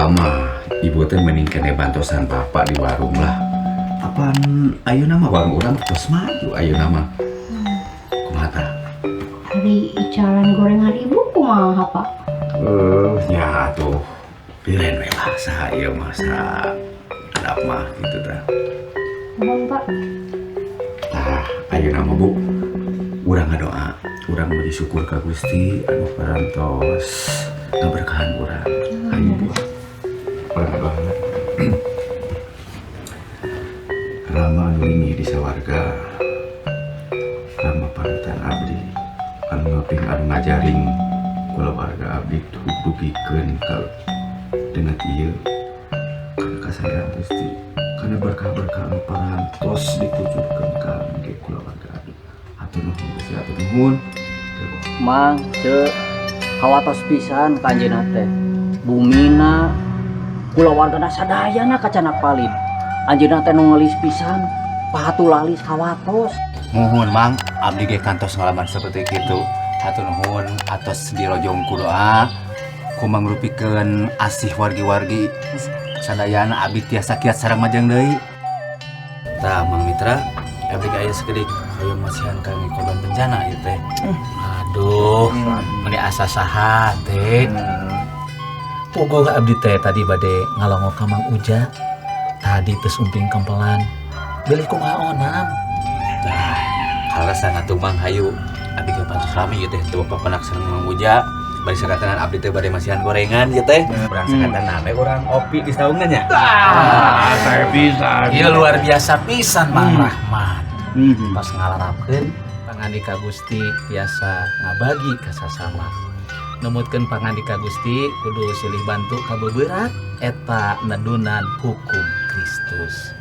Padahal mah ibu teh mending keneh bantosan bapak di warung lah. Apan ayeuna mah warung urang terus maju ayeuna mah. Kumaha tah? Ari icalan gorengan ibu kumaha, Pak? Eh, ya atuh. Biren we lah saha ieu mah, saha kedap mah gitu tah. Mohon, Pak. Tah, ayeuna mah, Bu. Urang ngadoa, urang muji syukur ka Gusti anu parantos ngaberkahan urang. Ayo, Bu. Urang ngadoa. Rama anu linggih di sawarga. Rama panutan abdi anu ngaping anu ngajaring kulawarga abdi dugikeun ka dengan ieu kana kasaean Gusti, kana berkah-berkah anu parantos dikucurkeun ka abdi kulawarga abdi. Hatur nuhun, Gusti, hatur nuhun. Mang, Ceu, kawatos pisan ka anjeunna teh. Bumina kulawargana sadayana kacanak palid. Anjeunna teh nu ngelis pisan, pahatulalis kawatos. Muhun, Mang, abdi ge kantos ngalaman seperti itu. Hatur nuhun atos dirojong ku doa ku mangrupikeun asih wargi-wargi sadayana, abdi tiasa kiat sareng majeng deui. Tah, Mang Mitra, abdi ge aya sakedik hoyong masihan kangge korban bencana ieu teh. Aduh, meni asa saha teh. Puguh abdi teh tadi bade ngalongok ka Mang Uja. Tadi teu sumping kempelan. Bilih kumaha onam. Tah, kaleresan atuh, Mang, hayu. Abdi ge pantos rame ieu teh teu papenak sareng Mang Uja. Bari sakatanan abdi teh bade masihan gorengan ieu teh. Urang sakatanan we urang opi di saungan nya. Ah, saya bisa. Iya, luar biasa pisan Mang Rahman. Pas ngalarapkeun pangandika Gusti tiasa ngabagi ka sasama. Numutkeun pangandika Gusti kudu silih bantu ka beuberat, eta nedunan hukum Kristus.